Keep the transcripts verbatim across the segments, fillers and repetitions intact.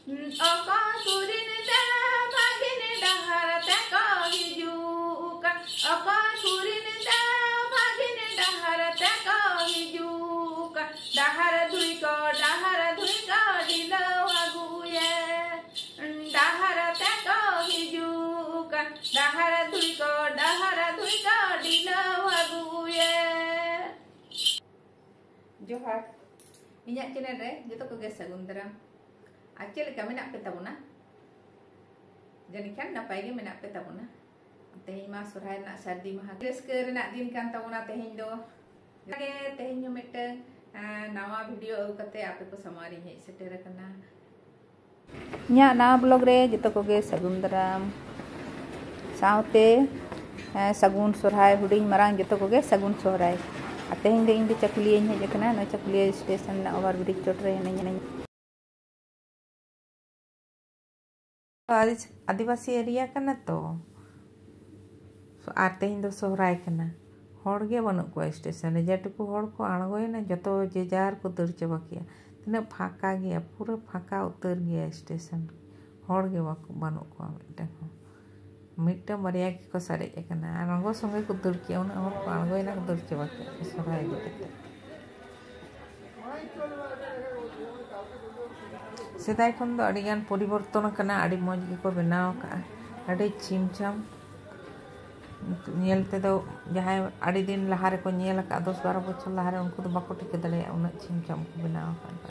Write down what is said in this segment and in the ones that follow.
ᱚᱠᱚᱭ ᱠᱚᱨᱮᱱ ᱫᱮᱣ ᱵᱷᱟᱹᱜᱤᱱ ᱰᱟᱦᱟᱨ ᱛᱮᱠᱚ ᱦᱤᱡᱩᱜ ᱠᱟᱱ? ᱚᱠᱚᱭ ᱠᱚᱨᱮᱱ ᱫᱮᱣ ᱵᱷᱟᱹᱜᱤᱱ ᱰᱟᱦᱟᱨ ᱛᱮᱠᱚ ᱦᱤᱡᱩᱜ ᱠᱟᱱ? ᱰᱟᱦᱟᱨ ᱫᱷᱩᱭ ᱠᱚ, ᱰᱟᱦᱟᱨ ᱫᱷᱩᱭ ᱠᱚ ᱰᱷᱤᱞᱟᱹᱣ ᱟᱹᱜᱩᱭᱮ᱾ ᱰᱟᱦᱟᱨ ᱛᱮᱠᱚ ᱦᱤᱡᱩᱜ ᱠᱟᱱ, ᱰᱟᱦᱟᱨ ᱫᱷᱩᱭ ᱠᱚ, ᱰᱟᱦᱟᱨ ᱫᱷᱩᱭ ᱠᱚ ᱰᱷᱤᱞᱟᱹᱣ ᱟᱹᱜᱩᱭᱮ᱾ ᱡᱚᱦᱟᱨ, ᱤᱧᱟᱹᱜ ᱪᱮᱱᱮᱞ ᱨᱮ ᱡᱚᱛᱚ ᱠᱚᱜᱮ ᱥᱟᱹᱜᱩᱱ ᱫᱟᱨᱟᱢ᱾ ᱟᱨ ᱪᱮᱫ ᱞᱮᱠᱟ ᱢᱮᱱᱟᱜ ᱯᱮ ᱛᱟᱵᱚᱱᱟ? ᱡᱟᱹᱱᱤᱡ ᱠᱷᱟᱱ ᱱᱟᱯᱟᱭ ᱜᱮ ᱢᱮᱱᱟᱜ ᱯᱮ ᱛᱟᱵᱚᱱᱟ᱾ ᱛᱮᱦᱮᱧ ᱢᱟ ᱥᱚᱨᱦᱟᱭ ᱨᱮᱱᱟᱜ ᱥᱟᱹᱨᱫᱤ ᱢᱟᱦᱟ, ᱨᱟᱹᱥᱠᱟᱹ ᱨᱮᱱᱟᱜ ᱫᱤᱱ ᱠᱟᱱ ᱛᱟᱵᱚᱱᱟ ᱛᱮᱦᱮᱧ ᱫᱚ᱾ ᱚᱱᱟᱜᱮ ᱛᱮᱦᱮᱧ ᱦᱚᱸ ᱢᱤᱫᱴᱟᱝ, ᱟᱸ, ᱱᱟᱣᱟ ᱵᱷᱤᱰᱤᱭᱳ ᱟᱹᱜᱩ ᱠᱟᱛᱮ ᱟᱯᱮ ᱠᱚ ᱥᱟᱢᱟᱝ ᱨᱤᱧ ᱦᱮᱡ ᱥᱮᱴᱮᱨ ᱟᱠᱟᱱᱟ᱾ ᱤᱧᱟᱹᱜ ᱱᱟᱣᱟ ᱵᱞᱚᱜ ᱨᱮ ᱡᱚᱛᱚ ᱠᱚᱜᱮ ᱥᱟᱹᱜᱩᱱ ᱫᱟᱨᱟᱢ᱾ ᱥᱟᱶᱛᱮ, ᱮᱸ, ᱥᱟᱹᱜᱩᱱ ᱥᱚᱨᱦᱟᱭ, ᱦᱩᱰᱤᱧ ᱢᱟᱨᱟᱝ ᱡᱚᱛᱚ ᱠᱚᱜᱮ ᱥᱟᱹᱜᱩᱱ ᱥᱚᱦᱨᱟᱭ᱾ ᱟᱨ ᱛᱮᱦᱮᱧ ᱫᱚ ᱤᱧ ᱫᱚ ᱪᱟᱹᱠᱩᱞᱤᱭᱟᱹᱧ ᱦᱮᱡ ᱟᱠᱟᱱᱟ᱾ ᱱᱚᱣᱟ ᱪᱟᱹᱠᱩᱞᱤᱭᱟᱹ ᱥᱴᱮᱥᱚᱱ ᱨᱮᱱᱟᱜ ᱳᱵᱷᱟᱨ ᱵᱨᱤᱡᱽ ᱪᱚᱴ ᱨᱮ ᱦᱤᱱᱟᱹᱧᱟ᱾ ᱟᱹᱫᱤᱥ-, ᱟᱹᱫᱤᱵᱟᱹᱥᱤ ᱮᱨᱤᱭᱟ ᱠᱟᱱᱟ ᱛᱚ᱾ ᱟᱨ ᱛᱮᱦᱮᱧ ᱫᱚ ᱥᱚᱦᱨᱟᱭ ᱠᱟᱱᱟ᱾ ᱦᱚᱲ ᱜᱮ ᱵᱟᱹᱱᱩᱜ ᱠᱚᱣᱟ ᱥᱴᱮᱥᱚᱱ ᱨᱮ᱾ ᱡᱮᱴᱩᱠᱩ ᱦᱚᱲ ᱠᱚ ᱟᱬᱜᱚᱭᱮᱱᱟ, ᱡᱚᱛᱚ ᱡᱮ ᱡᱟᱨ ᱠᱚ ᱫᱟᱹᱲ ᱪᱟᱵᱟ ᱠᱮᱜᱼᱟ᱾ ᱛᱤᱱᱟᱹᱜ ᱯᱷᱟᱸᱠᱟ ᱜᱮᱭᱟ, ᱯᱩᱨᱟᱹ ᱯᱷᱟᱸᱠᱟ ᱩᱛᱟᱹᱨ ᱜᱮᱭᱟ ᱥᱴᱮᱥᱚᱱ᱾ ᱦᱚᱲ ᱜᱮ ᱵᱟᱠᱚ, ᱵᱟᱹᱱᱩᱜ ᱠᱚᱣᱟ ᱢᱤᱫᱴᱟᱝ ᱦᱚᱸ᱾ ᱢᱤᱫᱴᱟᱝ ᱵᱟᱨᱭᱟ ᱜᱮᱠᱚ ᱥᱟᱨᱮᱡ ᱟᱠᱟᱱᱟ᱾ ᱟᱨ ᱟᱬᱜᱚ ᱥᱚᱸᱜᱮ ᱠᱚ ᱫᱟᱹᱲ ᱠᱮᱜᱼᱟ᱾ ᱩᱱᱟᱹᱜ ᱦᱚᱲ ᱠᱚ ᱟᱬᱜᱚᱭᱮᱱᱟ, ᱠᱚ ᱫᱟᱹᱲ ᱪᱟᱵᱟ ᱠᱮᱜᱼᱟ ᱥᱚᱦᱨᱟᱭ ᱤᱫᱤ ᱠᱟᱛᱮ᱾ ᱥᱮᱫᱟᱭ ᱠᱷᱚᱱ ᱫᱚ ᱟᱹᱰᱤ ᱜᱟᱱ ᱯᱚᱨᱤᱵᱚᱨᱛᱚᱱ ᱟᱠᱟᱱᱟ, ᱟᱹᱰᱤ ᱢᱚᱡᱽ ᱜᱮᱠᱚ ᱵᱮᱱᱟᱣ ᱟᱠᱟᱫᱼᱟ, ᱟᱹᱰᱤ ᱪᱷᱤᱢ ᱪᱷᱟᱢ᱾ ᱧᱮᱞ ᱛᱮᱫᱚ ᱡᱟᱦᱟᱸᱭ ᱟᱹᱰᱤ ᱫᱤᱱ ᱞᱟᱦᱟ ᱨᱮᱠᱚ ᱧᱮᱞ ᱟᱠᱟᱫ, ᱫᱚᱥ ᱵᱟᱨᱚ ᱵᱚᱪᱷᱚᱨ ᱞᱟᱦᱟ ᱨᱮ, ᱩᱱᱠᱩ ᱫᱚ ᱵᱟᱠᱚ ᱴᱷᱤᱠᱟᱹ ᱫᱟᱲᱮᱭᱟᱜᱼᱟ, ᱩᱱᱟᱹᱜ ᱪᱷᱤᱢ ᱪᱷᱟᱢ ᱠᱚ ᱵᱮᱱᱟᱣ ᱟᱠᱟᱫᱼᱟ᱾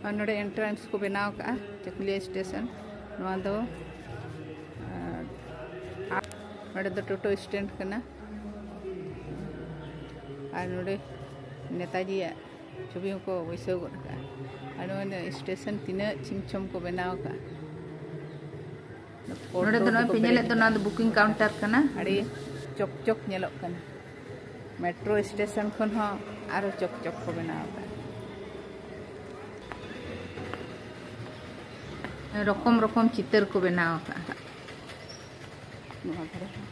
ᱟᱨ ᱱᱚᱰᱮ ᱮᱱᱴᱨᱟᱱᱥ ᱠᱚ ᱵᱮᱱᱟᱣ ᱠᱟᱜᱼᱟ ᱪᱟᱹᱠᱩᱞᱤᱭᱟᱹ ᱥᱴᱮᱥᱚᱱ᱾ ᱱᱚᱣᱟ ᱫᱚ, ᱟᱨ ᱱᱚᱰᱮ ᱫᱚ ᱴᱳᱴᱳ ᱥᱴᱮᱱᱰ ᱠᱟᱱᱟ᱾ ᱟᱨ ᱱᱚᱰᱮ ᱱᱮᱛᱟᱡᱤᱭᱟᱜ ᱪᱷᱚᱵᱤ ᱦᱚᱸᱠᱚ ᱵᱟᱹᱭᱥᱟᱹᱣ ᱜᱚᱫ ᱠᱟᱜᱼᱟ᱾ ᱟᱨ ᱱᱚᱣᱟ ᱥᱴᱮᱥᱚᱱ ᱛᱤᱱᱟᱹᱜ ᱪᱷᱤᱢ ᱪᱷᱚᱢ ᱠᱚ ᱵᱮᱱᱟᱣ ᱠᱟᱜᱼᱟ᱾ ᱱᱚᱰᱮ ᱫᱚ ᱱᱚᱜᱼᱚᱭ ᱯᱮ ᱧᱮᱞᱮᱫ ᱫᱚ, ᱱᱚᱣᱟ ᱫᱚ ᱵᱩᱠᱤᱝ ᱠᱟᱣᱩᱱᱴᱟᱨ ᱠᱟᱱᱟ᱾ ᱟᱹᱰᱤ ᱪᱚᱠ ᱪᱚᱠ ᱧᱮᱞᱚᱜ ᱠᱟᱱᱟ᱾ ᱢᱮᱴᱨᱳ ᱥᱴᱮᱥᱚᱱ ᱠᱷᱚᱱ ᱦᱚᱸ ᱟᱨᱚ ᱪᱚᱠ ᱪᱚᱠ ᱠᱚ ᱵᱮᱱᱟᱣ ᱟᱠᱟᱫᱼᱟ᱾ ᱨᱚᱠᱚᱢ ᱨᱚᱠᱚᱢ ᱪᱤᱛᱟᱹᱨ ᱠᱚ ᱵᱮᱱᱟᱣ ᱟᱠᱟᱫᱼᱟ᱾ ᱱᱚᱣᱟ ᱫᱷᱟᱨᱮ ᱦᱚᱸ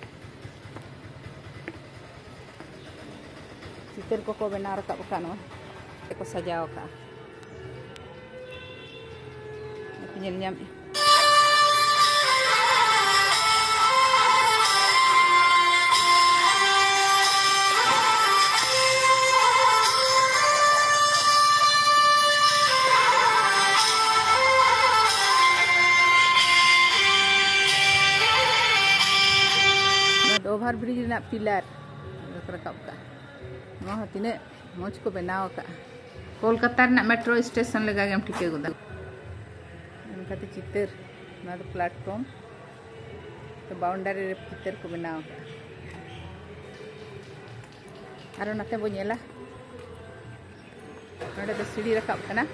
ᱪᱤᱛᱟᱹᱨ ᱠᱚᱠᱚ ᱵᱮᱱᱟᱣ ᱨᱟᱠᱟᱵ ᱟᱠᱟᱫ, ᱱᱚᱣᱟ ᱛᱮᱠᱚ ᱥᱟᱡᱟᱣ ᱟᱠᱟᱫᱼᱟ᱾ ᱧᱮᱞ ᱧᱟᱢᱮᱫᱼᱟ᱾ ᱱᱚᱣᱟ ᱫᱚ ᱳᱵᱷᱟᱨ ᱵᱨᱤᱡᱽ ᱨᱮᱱᱟᱜ ᱯᱤᱞᱟᱨ ᱨᱟᱠᱟᱵ ᱠᱟᱜᱼᱟ᱾ ᱱᱚᱣᱟ ᱦᱚᱸ ᱛᱤᱱᱟᱹᱜ ᱢᱚᱡᱽ ᱠᱚ ᱵᱮᱱᱟᱣ ᱟᱠᱟᱜᱼᱟ᱾ ᱠᱳᱞᱠᱟᱛᱟ ᱨᱮᱱᱟᱜ ᱢᱮᱴᱨᱳ ᱥᱴᱮᱥᱚᱱ ᱞᱮᱠᱟ ᱜᱮᱢ ᱴᱷᱤᱠᱟᱹ ᱜᱚᱫᱟ᱾ ᱚᱱᱠᱟᱛᱮ ᱪᱤᱛᱟᱹᱨ, ᱱᱚᱣᱟ ᱫᱚ ᱯᱞᱟᱴᱯᱷᱚᱨᱢ, ᱛᱚ ᱵᱟᱣᱩᱱᱰᱟᱨᱤ ᱨᱮ ᱪᱤᱛᱟᱹᱨ ᱠᱚ ᱵᱮᱱᱟᱣ ᱟᱠᱟᱜᱼᱟ᱾ ᱟᱨᱚ ᱱᱟᱛᱮ ᱵᱚ ᱧᱮᱞᱟ᱾ ᱱᱚᱰᱮ ᱫᱚ ᱥᱤᱲᱤ ᱨᱟᱠᱟᱵ ᱠᱟᱱᱟ᱾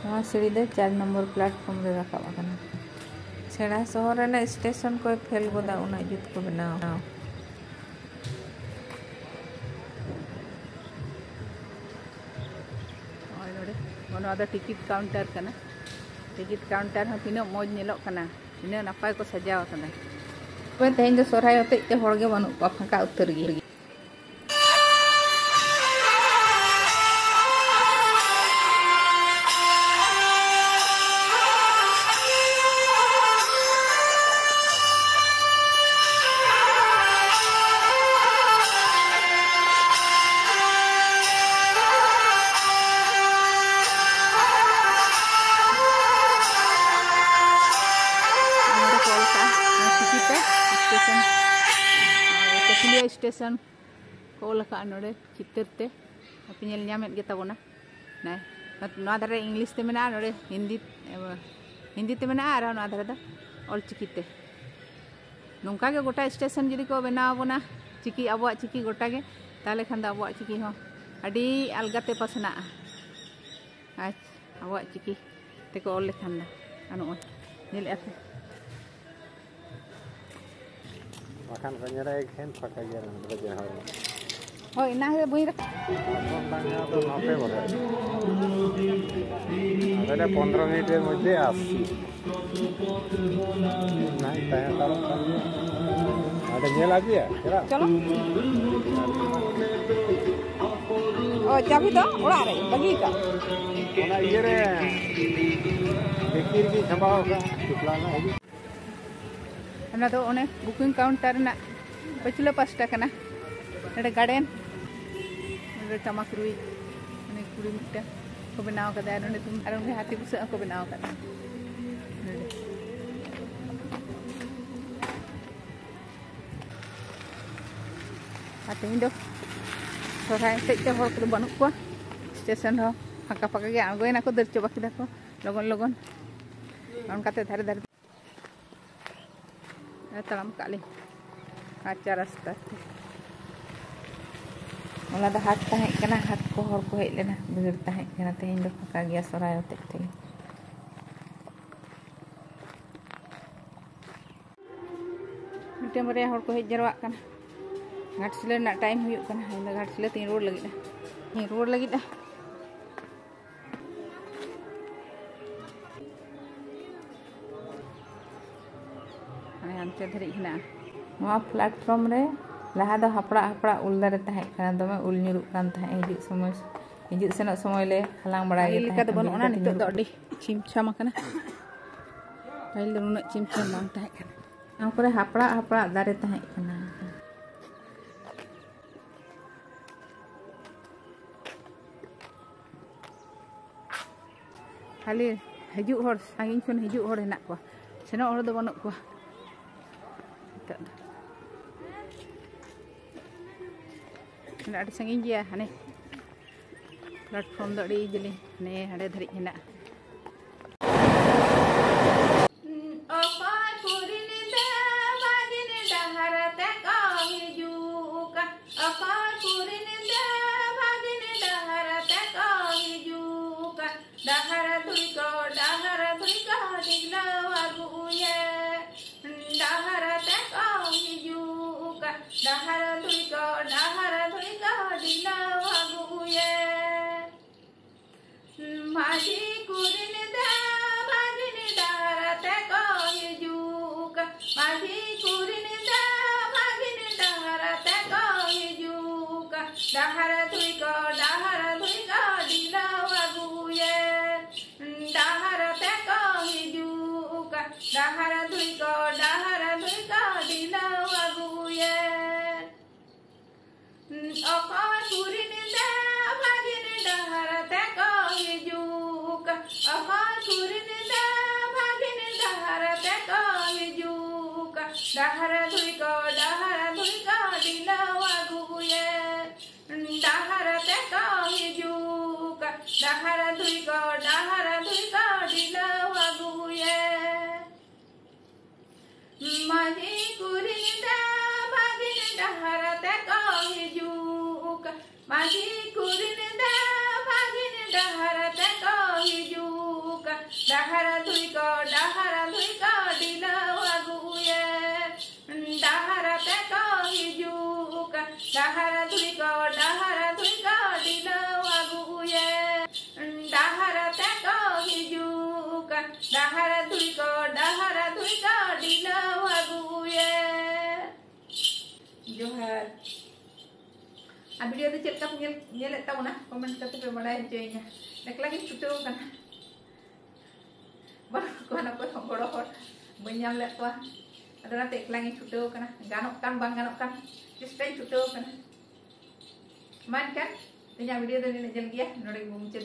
ᱱᱚᱣᱟ ᱥᱤᱲᱤ ᱫᱚ ᱪᱟᱨ ᱱᱚᱢᱵᱚᱨ ᱯᱞᱟᱴᱯᱷᱚᱨᱢ ᱨᱮ ᱨᱟᱠᱟᱵ ᱟᱠᱟᱱᱟ᱾ ᱥᱮᱬᱟ ᱥᱚᱦᱚᱨ ᱨᱮᱱᱟᱜ ᱥᱴᱮᱥᱚᱱ ᱠᱚᱭ ᱯᱷᱮᱞ ᱜᱚᱫᱟ, ᱩᱱᱟᱹᱜ ᱡᱩᱛ ᱠᱚ ᱵᱮᱱᱟᱣᱟ᱾ ᱱᱚᱜᱼᱚᱭ ᱱᱚᱰᱮ, ᱱᱚᱣᱟ ᱫᱚ ᱴᱤᱠᱤᱴ ᱠᱟᱣᱩᱱᱴᱟᱨ ᱠᱟᱱᱟ᱾ ᱴᱤᱠᱤᱴ ᱠᱟᱣᱩᱱᱴᱟᱨ ᱦᱚᱸ ᱛᱤᱱᱟᱹᱜ ᱢᱚᱡᱽ ᱧᱮᱞᱚᱜ ᱠᱟᱱᱟ, ᱛᱤᱱᱟᱹᱜ ᱱᱟᱯᱟᱭ ᱠᱚ ᱥᱟᱡᱟᱣ ᱟᱠᱟᱫᱟ᱾ ᱛᱚᱵᱮ ᱛᱮᱦᱮᱧ ᱫᱚ ᱥᱚᱨᱦᱟᱭ ᱦᱚᱛᱮᱡ ᱛᱮ ᱦᱚᱲ ᱜᱮ ᱵᱟᱹᱱᱩᱜ ᱠᱚᱣᱟ, ᱯᱷᱟᱸᱠᱟ ᱩᱛᱟᱹᱨ ᱜᱮ᱾ ᱱᱚᱰᱮ ᱠᱚ ᱚᱞ ᱠᱟᱜᱼᱟ, ᱱᱚᱣᱟ ᱪᱤᱠᱤᱛᱮ ᱥᱴᱮᱥᱚᱱ, ᱪᱟᱹᱠᱩᱞᱤᱭᱟᱹ ᱥᱴᱮᱥᱚᱱ ᱠᱚ ᱚᱞ ᱟᱠᱟᱫᱼᱟ ᱱᱚᱰᱮ ᱪᱤᱛᱟᱹᱨ ᱛᱮ᱾ ᱟᱯᱮ ᱧᱮᱞ ᱧᱟᱢᱮᱫ ᱜᱮ ᱛᱟᱵᱚᱱᱟ᱾ ᱱᱚᱣᱟ ᱫᱷᱟᱨᱮ ᱤᱝᱞᱤᱥ ᱛᱮ ᱢᱮᱱᱟᱜᱼᱟ, ᱱᱚᱰᱮ ᱦᱤᱱᱫᱤ, ᱦᱤᱱᱫᱤ ᱛᱮ ᱢᱮᱱᱟᱜᱼᱟ, ᱟᱨ ᱱᱚᱣᱟ ᱫᱷᱟᱨᱮ ᱫᱚ ᱚᱞ ᱪᱤᱠᱤ ᱛᱮ᱾ ᱱᱚᱝᱠᱟ ᱜᱮ ᱜᱚᱴᱟ ᱥᱴᱮᱥᱚᱱ ᱡᱩᱫᱤ ᱠᱚ ᱵᱮᱱᱟᱣ ᱟᱵᱚᱱᱟ ᱪᱤᱠᱤ, ᱟᱵᱚᱣᱟᱜ ᱪᱤᱠᱤ ᱜᱚᱴᱟ ᱜᱮ, ᱛᱟᱦᱚᱞᱮ ᱠᱷᱟᱱ ᱫᱚ ᱟᱵᱚᱣᱟᱜ ᱪᱤᱠᱤ ᱦᱚᱸ ᱟᱹᱰᱤ ᱟᱞᱜᱟ ᱛᱮ ᱯᱟᱥᱱᱟᱜᱼᱟ᱾ ᱟᱪᱪᱷᱟ, ᱟᱵᱚᱣᱟᱜ ᱪᱤᱠᱤ ᱛᱮᱠᱚ ᱚᱞ ᱞᱮᱠᱷᱟᱱ ᱫᱚ᱾ ᱟᱨ ᱱᱚᱜᱼᱚᱭ ᱧᱮᱞᱮᱫᱼᱟ ᱯᱮ, ᱵᱟᱠᱷᱟᱱ ᱠᱚ ᱧᱮᱞᱟ ᱮᱠᱷᱮᱱ ᱯᱷᱟᱸᱠᱟ ᱜᱮᱭᱟ, ᱱᱚᱰᱮ ᱫᱚ ᱪᱮᱫ ᱦᱚᱸ ᱵᱟᱹᱱᱩᱜᱼᱟ᱾ ᱦᱳᱭ, ᱚᱱᱟ ᱜᱮ ᱵᱟᱹᱧ ᱨᱟᱠᱟᱵ᱾ ᱯᱷᱳᱱ ᱵᱟᱝ ᱜᱟᱱᱚᱜ ᱫᱚ ᱱᱚᱛᱮ ᱵᱚᱞᱮ᱾ ᱟᱞᱮ ᱯᱚᱱᱫᱽᱨᱚ ᱢᱤᱱᱤᱴ ᱨᱮ ᱢᱚᱫᱽᱫᱷᱮ ᱟᱥᱤ᱾ ᱚᱱᱟ ᱛᱟᱦᱮᱸ ᱦᱟᱛᱟᱲᱚᱜ ᱠᱟᱱ ᱜᱮᱭᱟ᱾ ᱚᱸᱰᱮ ᱧᱮᱞ ᱟᱹᱜᱩᱭᱟ, ᱪᱟᱞᱟᱜ? ᱪᱚᱞᱚ᱾ ᱚ, ᱪᱟᱵᱤ ᱫᱚ ᱚᱲᱟᱜ ᱨᱮ ᱵᱟᱹᱜᱤ ᱠᱟᱜ᱾ ᱚᱱᱟ ᱤᱭᱟᱹ ᱨᱮ ᱰᱷᱤᱠᱤ ᱨᱮᱜᱮ ᱥᱟᱢᱵᱟᱣ ᱠᱟᱜᱼᱟ, ᱴᱩᱯᱞᱟ ᱨᱮᱱᱟᱜ ᱦᱤᱡᱩᱜ᱾ ᱚᱱᱟ ᱫᱚ ᱚᱱᱮ ᱵᱩᱠᱤᱝ ᱠᱟᱣᱩᱱᱴᱟᱨ ᱨᱮᱱᱟᱜ ᱯᱟᱹᱪᱷᱞᱟᱹ ᱯᱟᱥᱴᱟ ᱠᱟᱱᱟ᱾ ᱱᱚᱰᱮ ᱜᱟᱨᱰᱮᱱ, ᱱᱚᱰᱮ ᱴᱟᱢᱟᱠ ᱨᱩᱭ, ᱩᱱᱤ ᱠᱩᱲᱤ ᱢᱤᱫᱴᱟᱝ ᱠᱚ ᱵᱮᱱᱟᱣ ᱠᱟᱫᱟ, ᱟᱨ ᱚᱸᱰᱮ ᱛᱩᱢ-, ᱟᱨ ᱚᱸᱰᱮ ᱦᱟᱹᱛᱤ ᱵᱩᱥᱟᱹᱜ ᱦᱚᱸᱠᱚ ᱵᱮᱱᱟᱣ ᱠᱟᱫᱟ᱾ ᱱᱚᱰᱮ᱾ ᱟᱨ ᱛᱮᱦᱮᱧ ᱫᱚ ᱥᱚᱨᱦᱟᱭ ᱦᱚᱛᱮᱡ ᱛᱮ ᱦᱚᱲ ᱠᱚᱫᱚ ᱵᱟᱹᱱᱩᱜ ᱠᱚᱣᱟ᱾ ᱥᱴᱮᱥᱚᱱ ᱨᱮᱦᱚᱸ ᱯᱷᱟᱸᱠᱟ ᱯᱷᱟᱸᱠᱟ ᱜᱮ, ᱟᱬᱜᱚᱭᱮᱱᱟ ᱠᱚ, ᱫᱟᱹᱲ ᱪᱟᱵᱟ ᱠᱮᱫᱟ ᱠᱚ ᱞᱚᱜᱚᱱ ᱞᱚᱜᱚᱱ᱾ ᱚᱱᱠᱟᱛᱮ ᱫᱷᱟᱨᱮ ᱫᱷᱟᱨᱮ ᱛᱟᱲᱟᱢ ᱠᱟᱜ ᱞᱤᱧ ᱠᱟᱸᱪᱟ ᱨᱟᱥᱛᱟ ᱛᱮ᱾ ᱦᱚᱞᱟ ᱫᱚ ᱦᱟᱴ ᱛᱟᱦᱮᱸ ᱠᱟᱱᱟ, ᱦᱟᱴ ᱠᱚ ᱦᱚᱲ ᱠᱚ ᱦᱮᱡ ᱞᱮᱱᱟ, ᱵᱷᱤᱲ ᱛᱟᱦᱮᱸ ᱠᱟᱱᱟ᱾ ᱛᱮᱦᱮᱧ ᱫᱚ ᱯᱷᱟᱸᱠᱟ ᱜᱮᱭᱟ ᱥᱚᱨᱦᱟᱭ ᱦᱚᱛᱮᱡ ᱛᱮᱜᱮ᱾ ᱢᱤᱫᱴᱮᱱ ᱵᱟᱨᱭᱟ ᱦᱚᱲ ᱠᱚ ᱦᱮᱡ ᱡᱟᱨᱣᱟᱜ ᱠᱟᱱᱟ᱾ ᱜᱷᱟᱴᱥᱤᱞᱟᱹ ᱨᱮᱱᱟᱜ ᱴᱟᱭᱤᱢ ᱦᱩᱭᱩᱜ ᱠᱟᱱᱟ, ᱤᱧ ᱫᱚ ᱜᱷᱟᱴᱥᱤᱞᱟᱹ ᱛᱤᱧ ᱨᱩᱣᱟᱹᱲ ᱞᱟᱹᱜᱤᱫᱼᱟ, ᱤᱧ ᱨᱩᱣᱟᱹᱲ ᱞᱟᱹᱜᱤᱫᱼᱟ᱾ ᱦᱟᱱᱮ ᱦᱟᱱᱛᱮ ᱫᱷᱟᱹᱨᱤᱡ ᱦᱮᱱᱟᱜᱼᱟ᱾ ᱱᱚᱣᱟ ᱯᱞᱟᱴᱯᱷᱚᱨᱢ ᱨᱮ ᱞᱟᱦᱟ ᱫᱚ ᱦᱟᱯᱲᱟᱜ ᱦᱟᱯᱲᱟᱜ ᱩᱞ ᱫᱟᱨᱮ ᱛᱟᱦᱮᱸ ᱠᱟᱱᱟ, ᱫᱚᱢᱮ ᱩᱞ ᱧᱩᱨᱩᱜ ᱠᱟᱱ ᱛᱟᱦᱮᱸᱫ᱾ ᱦᱤᱡᱩᱜ ᱥᱚᱢᱚᱭ, ᱦᱤᱡᱩᱜ ᱥᱮᱱᱚᱜ ᱥᱚᱢᱚᱭ ᱞᱮ ᱦᱟᱞᱟᱝ ᱵᱟᱲᱟᱭ ᱯᱟᱹᱦᱤᱞ ᱜᱮ ᱞᱮᱠᱟ ᱛᱟᱦᱮᱸᱫ, ᱫᱚ ᱵᱟᱹᱱᱩᱜ ᱠᱟᱹᱴᱤᱡ ᱟᱱᱟ, ᱠᱟᱹᱴᱤᱡ ᱱᱤᱛᱚᱜ ᱫᱚ ᱧᱩᱨᱩᱜ ᱟᱹᱰᱤ ᱪᱷᱤᱢ ᱪᱷᱟᱢ ᱟᱠᱟᱱᱟ᱾ ᱯᱟᱹᱦᱤᱞ ᱫᱚ ᱱᱩᱱᱟᱹᱜ ᱪᱷᱤᱢ ᱪᱷᱟᱢ ᱵᱟᱝ ᱛᱟᱦᱮᱸ ᱠᱟᱱᱟ᱾ ᱱᱚᱣᱟ ᱠᱚᱨᱮ ᱦᱟᱯᱲᱟᱜ ᱦᱟᱯᱲᱟᱜ ᱫᱟᱨᱮ ᱛᱟᱦᱮᱸ ᱠᱟᱱᱟ᱾ ᱠᱷᱟᱹᱞᱤ ᱦᱤᱡᱩᱜ ᱦᱚᱲ, ᱥᱟᱺᱜᱤᱧ ᱠᱷᱚᱱ ᱦᱤᱡᱩᱜ ᱦᱚᱲ ᱦᱮᱱᱟᱜ ᱠᱚᱣᱟ, ᱥᱮᱱᱚᱜ ᱦᱚᱲ ᱫᱚ ᱵᱟᱹᱱᱩᱜ ᱠᱚᱣᱟ ᱱᱤᱛᱚᱜ ᱫᱚ᱾ ᱟᱹᱰᱤ ᱥᱟᱺᱜᱤᱧ ᱜᱮᱭᱟ, ᱦᱟᱱᱮ ᱯᱞᱟᱴᱯᱷᱚᱨᱢ ᱫᱚ ᱟᱹᱰᱤ ᱡᱮᱞᱮᱧ, ᱦᱟᱱᱮ ᱦᱟᱸᱰᱮ ᱫᱷᱟᱹᱨᱤᱡ ᱦᱮᱱᱟᱜᱼᱟ᱾ ᱚᱠᱚᱭ ᱠᱩᱲᱤ ᱱᱤᱫᱟᱹ ᱵᱷᱟᱹᱜᱤᱱ ᱰᱟᱦᱟᱨ ᱛᱮᱠᱚ ᱦᱤᱡᱩᱜ ᱠᱟᱱ, ᱰᱟᱦᱟᱨ ᱫᱷᱩᱭ ᱠᱚ, ᱰᱟᱦᱟᱨ ᱫᱷᱩᱭ ᱠᱚ ᱰᱷᱤᱜᱽᱞᱟᱹᱣ ᱟᱹᱜᱩᱭᱮ᱾ ᱰᱟᱦᱟᱨ ᱛᱮᱠᱚ ᱦᱤᱡᱩᱜ ᱠᱟᱱ, ᱰᱟᱦᱟᱨ ᱫᱷᱩᱭ ᱠᱚ, ᱰᱟᱦᱟᱨ ᱫᱷᱩᱭ ᱠᱚ ᱰᱷᱤᱜᱽᱞᱟᱹᱣ ᱟᱹᱜᱩᱭᱮ᱾ ᱢᱟᱹᱡᱷᱤ ᱠᱩᱲᱤ ᱱᱤᱫᱟᱹ ᱵᱷᱟᱹᱜᱤᱱ ᱰᱟᱦᱟᱨ ᱛᱮᱠᱚ ᱦᱤᱡᱩᱜ ᱠᱟᱱ, ᱢᱟᱹᱡᱷᱤ ᱠᱩᱲᱤ ᱱᱤᱫᱟᱹ ᱵᱷᱟᱹᱜᱤᱱ ᱰᱟᱦᱟᱨ ᱛᱮᱠᱚ ᱦᱤᱡᱩᱜ ᱠᱟᱱ, ᱰᱟᱦᱟᱨ ᱫᱷᱩᱭ ᱠᱚ, ᱰᱟᱦᱟᱨ ᱫᱷᱩᱭ ᱠᱚ ᱰᱷᱤᱜᱽᱞᱟᱹᱣ ᱟᱹᱜᱩᱭᱮ᱾ ᱰᱟᱦᱟᱨ ᱛᱮᱠᱚ ᱦᱤᱡᱩᱜ ᱠᱟᱱ, ᱰᱟᱦᱟᱨ ᱫᱷᱩᱭ ᱠᱚ, ᱰᱟᱦᱟᱨ ᱫᱷᱩᱭ ᱠᱚ ᱰᱷᱤᱜᱽᱞᱟᱹᱣ ᱟᱹᱜᱩᱭᱮ᱾ ᱚᱠᱚᱭ ᱠᱩᱲᱤ ᱱᱤᱫᱟᱹ ᱵᱷᱟᱹᱜᱤᱱ ᱰᱟᱦᱟᱨ ᱛᱮᱠᱚ ᱦᱤᱡᱩᱜ ᱠᱟᱱ, ᱚᱠᱚᱭ ᱠᱩᱲᱤ ᱱᱤᱫᱟᱹ ᱵᱷᱟᱹᱜᱤᱱ ᱰᱟᱦᱟᱨ ᱛᱮᱠᱚ ᱦᱤᱡᱩᱜ ᱠᱟᱱ, ᱰᱟᱦᱟᱨ ᱫᱷᱩᱭ ᱠᱚ, ᱰᱟᱦᱟᱨ ᱫᱷᱩᱭ ᱠᱚ ᱰᱷᱤᱜᱽᱞᱟᱹᱣ ᱟᱹᱜᱩᱭᱮ᱾ ᱰᱟᱦᱟᱨ ᱛᱮᱠᱚ ᱦᱤᱡᱩᱜ ᱠᱟᱱ, ᱰᱟᱦᱟᱨ ᱫᱷᱩᱭ ᱠᱚ, ᱰᱟᱦᱟᱨ ᱫᱷᱩᱭ ᱠᱚ ᱰᱷᱤᱜᱽᱞᱟᱹᱣ ᱟᱹᱜᱩᱭᱮ᱾ ᱢᱟᱹᱡᱷᱤ ᱠᱩᱲᱤ ᱱᱤᱫᱟᱹ ᱵᱷᱟᱹᱜᱤᱱ ᱰᱟᱦᱟᱨ ᱛᱮᱠᱚ ᱦᱤᱡᱩᱜ ᱠᱟᱱ, ᱢᱟᱹᱡᱷᱤ ᱠᱩᱲᱤ ᱱᱤᱫᱟᱹ ᱵᱷᱟᱹᱜᱤᱱ ᱰᱟᱦᱟᱨ ᱛᱮᱠᱚ ᱦᱤᱡᱩᱜ ᱠᱟᱱ, ᱰᱟᱦᱟᱨ ᱫᱷᱩᱭ ᱠᱚ, ᱰᱟᱦᱟᱨ ᱫᱷᱩᱭ ᱠᱚ ᱰᱷᱤᱜᱽᱞᱟᱹᱣ ᱟᱹᱜᱩᱭᱮ᱾ ᱰᱟᱦᱟᱨ ᱛᱮᱠᱚ ᱦᱤᱡᱩᱜ ᱠᱟᱱ, ᱰᱟᱦᱟᱨ ᱫᱷᱩᱭ ᱠᱚ, ᱰᱟᱦᱟᱨ ᱫᱷᱩᱭ ᱠᱚ ᱰᱷᱤᱜᱽᱞᱟᱹᱣ ᱟᱹᱜᱩᱭᱮ᱾ ᱰᱟᱦᱟᱨ ᱛᱮᱠᱚ ᱦᱤᱡᱩᱜ ᱠᱟᱱ, ᱰᱟᱦᱟᱨ ᱫᱷᱩᱭ ᱠᱚ, ᱰᱟᱦᱟᱨ ᱫᱷᱩᱭ ᱠᱚ ᱰᱷᱤᱜᱽᱞᱟᱹᱣ ᱟᱹᱜᱩᱭᱮ᱾ ᱡᱚᱦᱟᱨ᱾ ᱟᱨ video ᱫᱚ ᱪᱮᱫ ᱞᱮᱠᱟ ᱯᱮ ᱧᱮᱞ, ᱧᱮᱞᱮᱫ ᱛᱟᱵᱚᱱᱟ? Comment ᱠᱟᱛᱮ ᱯᱮ ᱵᱟᱲᱟᱭ ᱦᱚᱪᱚᱭᱤᱧᱟ᱾ ᱮᱠᱞᱟ ᱜᱤᱧ ᱪᱷᱩᱴᱟᱹᱣ ᱠᱟᱱᱟ, ᱵᱟᱹᱱᱩᱜ ᱠᱚᱣᱟ ᱚᱠᱚᱭ ᱦᱚᱸ ᱜᱚᱲᱚ ᱦᱚᱲ, ᱵᱟᱹᱧ ᱧᱟᱢ ᱞᱮᱫ ᱠᱚᱣᱟ᱾ ᱟᱫᱚ ᱚᱱᱟᱛᱮ ᱮᱠᱞᱟ ᱜᱤᱧ ᱪᱷᱩᱴᱟᱹᱣ ᱠᱟᱱᱟ᱾ ᱜᱟᱱᱚᱜ ᱠᱟᱱ ᱵᱟᱝ ᱜᱟᱱᱚᱜ ᱠᱟᱱ ᱪᱮᱥᱴᱟᱧ ᱪᱷᱩᱴᱟᱹᱣ ᱠᱟᱱᱟ᱾ ᱢᱟ ᱮᱱᱠᱷᱟᱱ ᱤᱧᱟᱹᱜ video ᱫᱚ ᱱᱤᱱᱟᱹᱜ ᱡᱷᱟᱹᱞ ᱜᱮᱭᱟ, ᱱᱚᱰᱮ ᱜᱮᱵᱚᱱ ᱢᱩᱪᱟᱹᱫ᱾